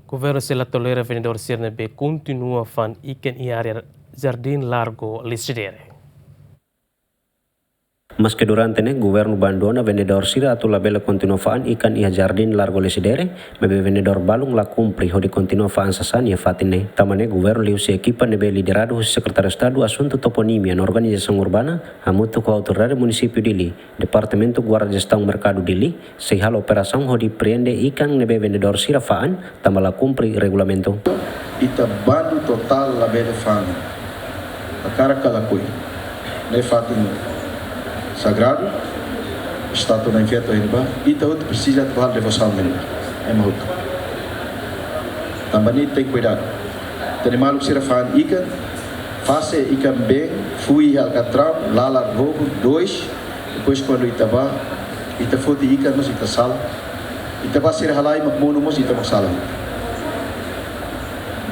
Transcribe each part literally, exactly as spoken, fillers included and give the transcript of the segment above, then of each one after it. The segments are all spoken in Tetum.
Governu sei la tolera vendedór sira ne'ebé kontinua fa'an ikan iha área Jardim Largo Lecidere. Maske durante ne'e governu bandona vendedór sira atu labele kontinua fa'an ikan iha Jardim Largo Lecidere, maibé vendedór balun la kumpre hodi kontinua fa'an sasán iha fatin ne'e. Tanba ne'e governu liuhusi ekipa ne'ebé lideradu husi Sekretáriu Estadu Asuntu Toponímia no Organizasaun Urbana, hamutuk ho Autoridade Munisípiu Dili, Departamentu Guarda Jestaun Merkadu Dili, sei halo operasaun hodi prende ikan ne'ebé vendedór sira fa'an, tanba la kumpre regulamentu. Ita bandu totál labele fa'an. Hakarak ka lakohi. Ne'e fatin sagradu, estátua Na'i Feto iha ne'ebá, ita hotu presiza atu halo devosaun ne'e. Ema hotu. Tanba ne'e tenke kuidadu. Ita-nia maluk sira fa'an ikan, fase ikan been, fui iha alkatraun, lalar hobu, dois, depois kuandu ita bá, ita foti ikan mós ita sala. Ita bá sira halai mak monu mós ita mak sala.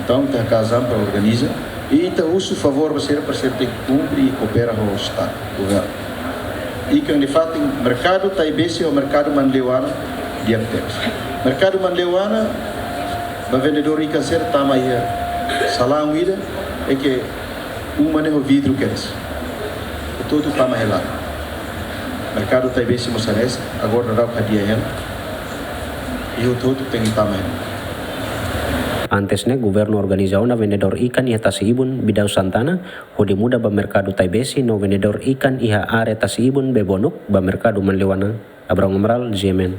Entaun, ita hakarak para organiza. I ita husu favór ba sira para sira tenke kumpre i koopera ho Estadu, governu. Ikan ne'e fatin merkadu Taibesi ho merkadu Manleuana di'ak tebes. Merkadu Manleuana, ba vendedór ikan sira tama iha salaun ida, é que uma ne'e ho vidru kedas. Hotu-hotu tama hela. Merkadu Taibesi mós hanesan, agora daudaun hadi'a hela. I hotu-hotu tenke tama hela. Antes ne'e, governu organiza ona vendedór ikan iha Tasi Ibun, Bidau Santana, hodi muda ba merkadu Taibesi no vendedór ikan iha área Tasi Ibun, Bebonuk, ba merkadu Manleuana. Abraham Amaral, G M N.